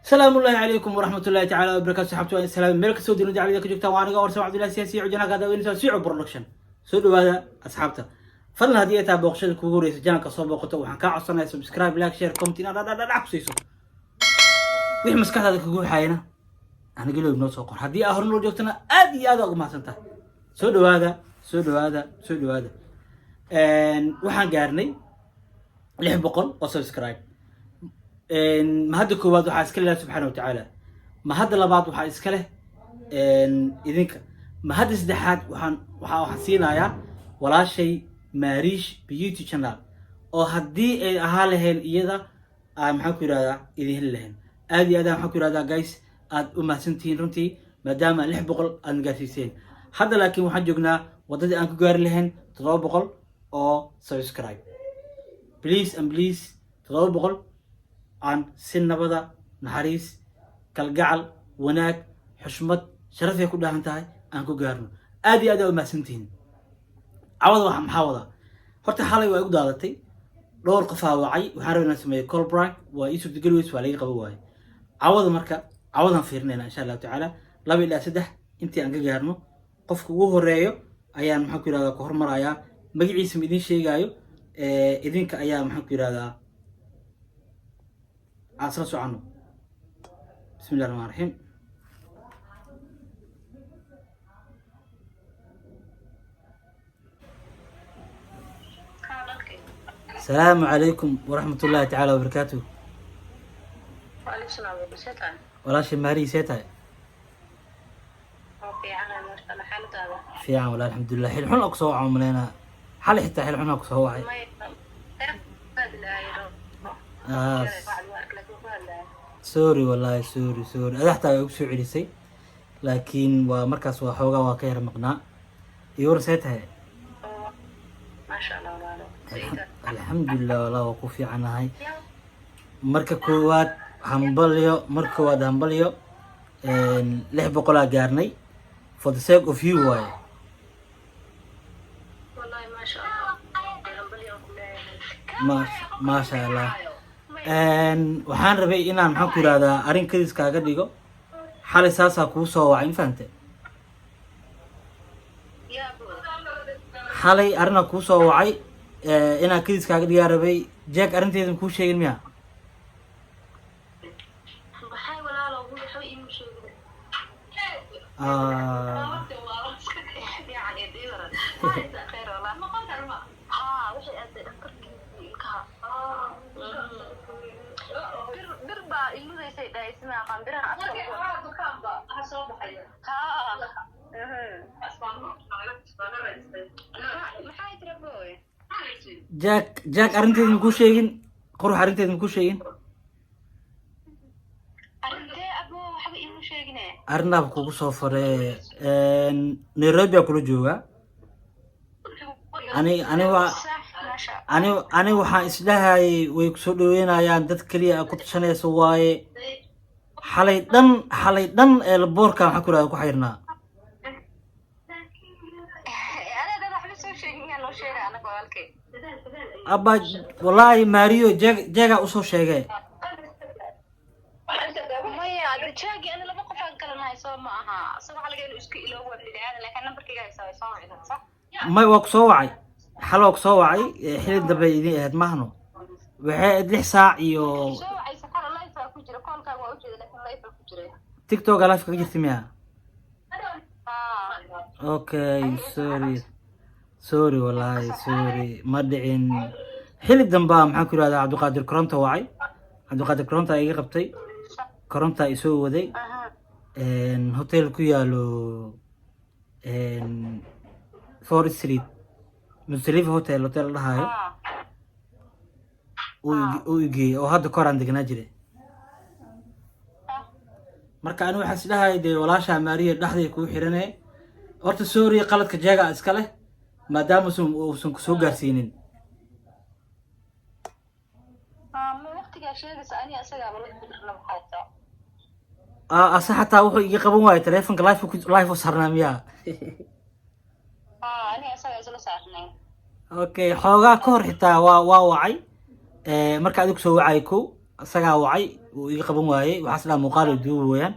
Salaamu ullahi calaykum waraxmat ullahi tacaala wabarakatu. Saxabtu waan salaam meel kastoo dunida dacwada ka joogtaan. Waa aniga Warsan Cabdullahi Siyaasi cujanaha daaweynaysa Sico Production. Soo dhawaada asxaabta. Fadlan, haddii ay tahay booqashada kugu horeysa channelka soo booqato, waxaan kaa codsanaya subscribe, like, share, comment inaad dhadhadhadhac ku siiso. Wixii maskaxdaada kagu waxaayana aniga loob noo soo qor. Haddii aa hore noo joogtana, aad iyo aad aa ugu mahadsan tahay. Soo dhawaada, soo dhawaada, soo dhawaada. Waxaan gaarnay 600 oo subscribe. Ma hadda koowaad waxaa iska leh Subxaana wa Tacaala, ma hadda labaad waxaa iska leh idinka, ma hadda saddexaad waxaan siinayaa walaashay Maariish Beauty Channel, oo haddii ay ahaa lahayn iyada aan, maxaan ku yihahdaa, idin heli lahayn. Aad iyo aad maxaan ku yihahdaa, guys, aad u mahadsantihiin runtii, maadaama 600 aad gaarsiiseen hadda. Laakiin waxaan joognaa waddadii aan ku gaari lahayn 700 oo subscribe. Please and please, 700 aan si nabada, naxariis, kalgacal, wanaag, xushmad, sharafay ku dhaahan tahay aan ku gaarno. Aad iyo aad aa u mahadsantihiin. Cawada waxa maxaa wadaa? Horta xalay waa igu daadatay, dhowr qofaa wacay. Waxaan rabay inaan sameeyo call prank, waa ii suurtageli weys, waa laga qaban waaye. Cawada marka cawadaan fiirinayna, insha Allahu tacaala, laba ilaa saddex intii aan ka gaarno, qofka ugu horeeyo ayaan, maxaan ku yihahdaa, ku hormarayaa. Magaciisa ma idin sheegaayo, idinka ayaa, maxaan ku yihahdaa, aan isla soconno. Bismi illahi raxmaan raxiim. Asalaamu calaykum waraxmat ullahi tacaala wabarakaatuh. Walaasha Maari, see tahay? Fiican walaa, alxamdulilah. Xil xun aa kusoo waca maleynaa. Xali xitaa xil xun aa kusoo wacay. Sorry wallahi, sorry, sorry. Ada xataa waa igu soo celisay, laakiin waa markaas waa xoogaa waa ka yara maqnaa. Iyo war, see tahay? Alxamdulilah wallah, waa ku fiicanahay. Marka koowaad hambalyo, marka koowaad hambalyo. 600-aa gaarnay, for the sake of you waaye. Maasha Allah. Waxaan rabay inaan, maxaan ku yihahdaa, arrin kadis kaaga dhigo. Xalay saasaa kuu soo wacay, ma fahante? Xalay arrinaa kuu soo wacay, inaan kadis kaaga dhigaa rabay. Jack arrinteeda kuu sheegin miya? Ah. Jack arrinteeda makuu sheegin? Qurux arrinteeda makuu sheegin? Arrintaaba kugu soo faree. Nairobi aa kula joogaa. Ani waa ani waxaan isdhahayay way kusoo dhaweynayaan, dad keliya aa ku tashanaysa waaye. Xalay dhan, xalay dhan airportka, maxaa ku irahda, ku xayrnaa. Abba, wallahi Mario jeg jegaa usoo sheegay. Maya, jaagi ani laba qof aan kala nahay soo ma aha. Isaga waxaa laga inuu iska iloobo, waa bini aadan, laakiin nambarkayga haysaa, way soo wicdaa, sax? May, waa kusoo wacay xal, waa kusoo wacay. Xili dambe idin ahayd mahno, waxay ahayd 6 saac iyo Soo wacaysa xala, live aa ku jira, callkaaga waa ujeeda, laakiin live aa ku jira. TikTok live kaga jirta miya? Haa. Okay, sorry, sorry, wallahi sorry, ma dhicin. Xili dambaa, maxaan ku yihahdaa, Cabdiqaadir koronta wacay. Cabdiqaadir koronta iga qabtay, koronta isoo waday hotel ku yaalo Forest Street, Musdalifa Hotel, hotel la dhahayo uu igeeyey, oo hadda koraan deganaa jiray. Marka ani waxaan isdhahay dee walaasha Maariya dhexday kuu xirane. Horta sorry, qaladka jeega iska leh, maadaama uusan kusoo gaarsiinin. Ma waqtigaa sheegaysa ani asagaaba la jirna maxayta? Ase xataa wuxuu iga qaban waayay telefonka, live u sarnaa miyaa? Haa, ani asaga isla saarnay. Okay, xoogaa ka hor xitaa waa wacay. Marka adigu soo wacay, kow isagaa wacay. Uu iga qaban waayey. Waxaas dhaha muuqaal ay duubi weeyaan.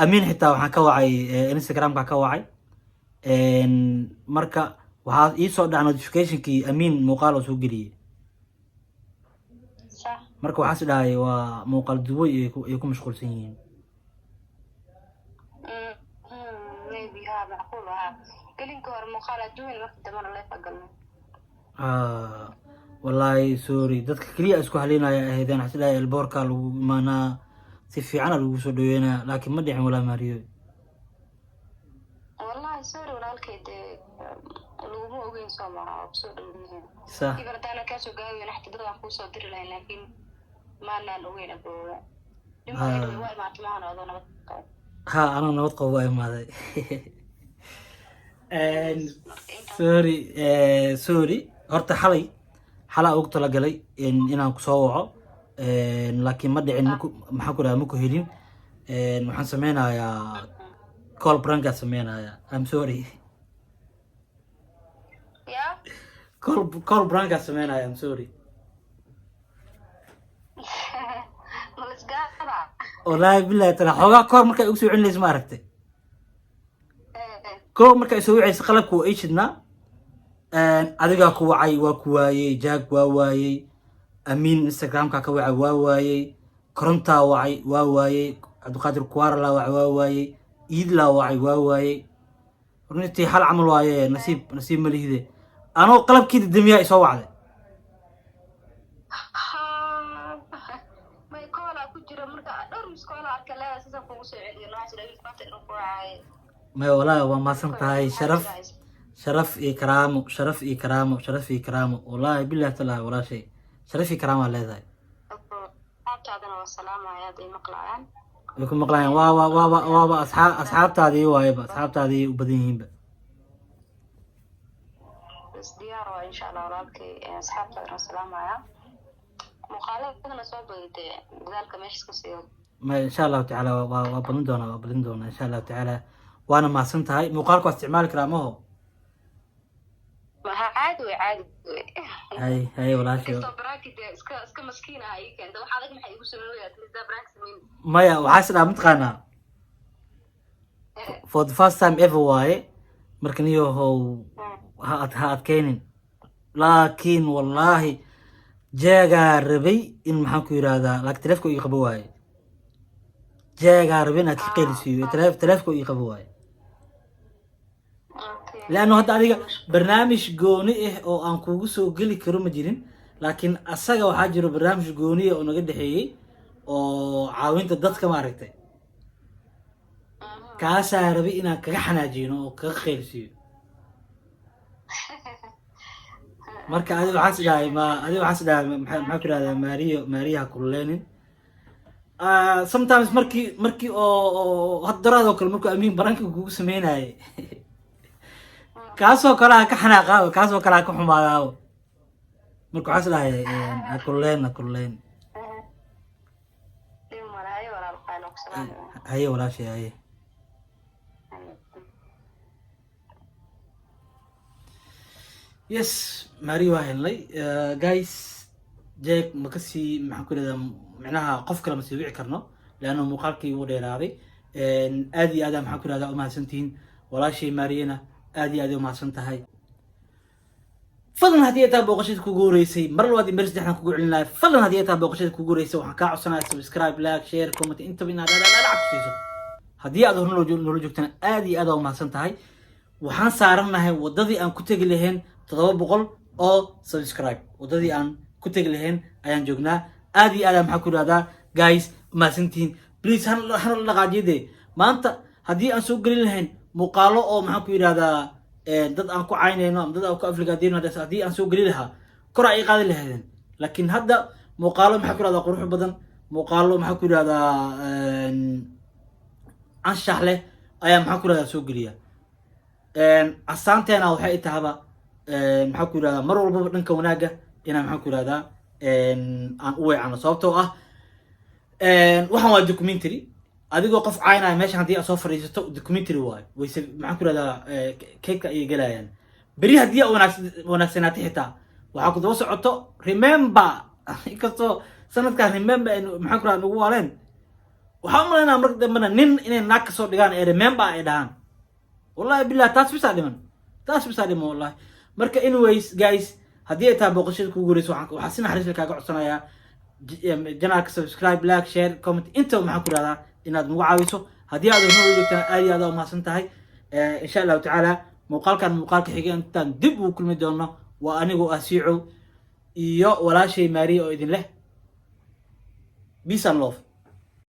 Amiin xitaa waxaan ka wacay, Instagramka ka wacay. Marka waxaa ii soo dhaca notificationkii Amiin muuqaal oo soo geliyey. Sax. Marka waxaas dhahay waa muuqaal duubay ay ku mashquulsan yihiin. Maybe, ha, macquul ahaa. Gelinka hore muuqaal adduun, marka dambena live galnay. Ah, wallaahi sorry, dadka keliya isku haleynaya ahaydeen. Waxaa is dhahay airportka lagu imaanaa, si fiicana lagu soo dhaweynaa, laakiin ma dhicin, walaa Maariyo. Wallahi sorry walaalkay, dee laguma ogeyn, soo maha? Waa kusoo dhaweynayeen. Even haddaana kaasoo gaaweyn, xataa dad aan kuusoo diri lahayn, laakiin maanaan ogeyn abooga. Waa imaatay maahan adoo nabad qabo? Ha, anoo nabad qabo waa imaaday. Sorry, sorry. Horta xalay xalaa ugu talagalay inaan kusoo waco, laakiin ma dhicin. Maku, maxaan ku dhaha, maku helin. Waxaan sameynayaa call prankaa sameynayaa. I'm sorry. Ya. Call prankaa sameynaya. I'm sorry. Malisgaada. Wallaahi billahi taala, xoogaa kahor markaa igu soo celinaysa, ma aragtay, ko markaa isoo wicaysa qalabka waa ii shidnaa. Adigaa ku wacay, waa ku waayey. Jack waa waayey. Amiin Instagramka ka wacay, waa waayey. Korontaa wacay, waa waayey. Cabdiqaadir kuwarala wacay, waa waayey. Iidlaa wacay, waa waayey. Runtii xal camal waaye, nasiib ma lihide. Anoo qalabkii damiyaa isoo wacday. May, callaa ku jira. Marka dhowr missed call arka leeda, sidaan kugu soo celiyo noocaas dhawiil maanta inuu ku wacaaye. Maya, walaahi waa mahadsan tahay. Sharaf, sharaf iyo karaamo, sharaf iyo karaamo, sharaf iyo karaamo. Wallaahi billahi tallahi, walaashay, sharaf iyo karaamaa leedahay. Asxaabtaadana waa salaamaya hadday maqlayaan. Way ku maqlayaan. Waaba asxaabtaadii waayaba, asxaabtaadii u badan yihiinba. Bas diyaar waa, insha Allah walaalkay. Asxaabtaadana waa salaamaya. Muuqaaladana soo badidee, dadaalka meesha iska siiyo. Ma, insha Allahu tacaala waa badin doonaa, waa badin doonaa insha Allahu tacaala. Waana mahadsan tahay. Muuqaalka waa isticmaali karaa, maho? Maha, caadi wey, caadi wey. Hay walaashay. Inkastoo pranki dee iska maskiin ah ii keenta, wax adag maxay igu sameyn waya daa prank sameyn. Maya, waxaa is dhaha mataqaanaa, for the first time ever waaye. Marka niyahow, ha adkeynin, laakiin wallaahi jeegaa rabay in, maxaan ku yidhahdaa, laakiin taleefka ii qabo waaye. Jeegaa rabay inaad ka qeylisiiyo, taleefka ii qabo waaye. Leanno hadda adiga barnaamij gooni ah oo aan kugu soo geli karo ma jirin, laakiin asaga waxaa jiro barnaamij gooni ah oo naga dhexeeyey oo caawinta dadka, maaragtay, kaasaa rabay inaan kaga xanaajino oo kaga qeylsiiyo. Marka adiga waxaas dhahay, ma adiga waxaas dhahay, maxaa ku irahdaa, Maariyo, Maariyaha kululeynin. Sometimes markii oo haddaraad oo kale, markuu Amiin pranka kugu sameynayay, kaasoo kale ha ka xanaaqaabo, kaasoo kale ha ka xumaadaabo. Marka waxaas dhahay ha kululeyn, ha kululeyn. Dhib male. Haye walaal qaali, ku salaamaya. Haye walaashay, haye. Yes, Maari waa helnay. Guys, Jack ma kasii, maxaan ku irahdaa, micnaha qof kale ma sii wici karno, leanna muuqaalkii wuu dheeraaday. Aad iyo aad maxaan ku irahdaa umahadsantihiin. Walaashay Maariyana aad iyo aad ay umahadsan tahay. Fadlan haddii ay tahay booqashada kugu horeysay, mar labaad iyo mar saddexdan kugu celin lahay, fadlan haddii ay tahay booqashada kugu horeysay, waxaan kaa codsanayaa subscribe, like, share, comment, intaba inaad dhadhadhadhac ku siiso. Haddii aad hore noola joogtana, aad iyo aad aa umahadsan tahay. Waxaan saarannahay waddadii aan ku tegi lahayn 700 oo subscribe. Waddadii aan ku tegi lahayn ayaan joognaa. Aad iyo aad maxaa ku irahdaa, guys, umahadsantihiin. Please hana la dhaqaajiyade. Maanta haddii aan soo gelin lahayn muuqaalo oo, maxaan ku yidhahdaa, dad aan ku caynayno ama dad aan ku afligaadeyno, haddii aan soo geli lahaa, kor ay qaadi lahaydeen. Laakiin hadda muuqaalo, maxaa ku yidhahdaa, qurux badan, muuqaalo, maxaa ku yidhahdaa, anshax leh ayaa, maxaa ku yidhahdaa, soo geliya. Asaanteena waxay tahaba, maxaa ku yidhahdaa, mar walbaba dhanka wanaagga inaan, maxaa ku yidhahdaa, aan u weecano, sababtoo ah waxaan waa documentary. Adigoo qof caynaya meesha haddii aad soo fadhiisato, documentary waayo, wayse, maxaan ku yidhahdaa, keydka ayay gelayaan. Beri haddii aad wanaagsanaatay xitaa waxaa ku daba socoto. Remember, inkastoo Sanadkaan remember ay, maxaan ku rahaa, nagu waaleen. Waxaan u malaynaa marka dambena nin inay naag kasoo dhigaan ee remember ay dhahaan. Wallahi billah, taas bisaa dhiman, taas bisaa dhiman wallahi. Marka anyways guys, haddii ay tahay booqashada kugu horeyso, waxaan si naxariis leh kaaga codsanayaa channelka subscribe, like, share, comment intaba, maxaan ku rahdaa, inaad nagu caawiso. Haddii aad hormar u joogtaan, aad iyo aad umahadsan tahay. Insha Allahu tacaala, muuqaalkan muuqaalka xiga intaan dib ugu kulmi doono, waa anigoo ah Siicow iyo walaashay Maariya oo idin leh peace and love.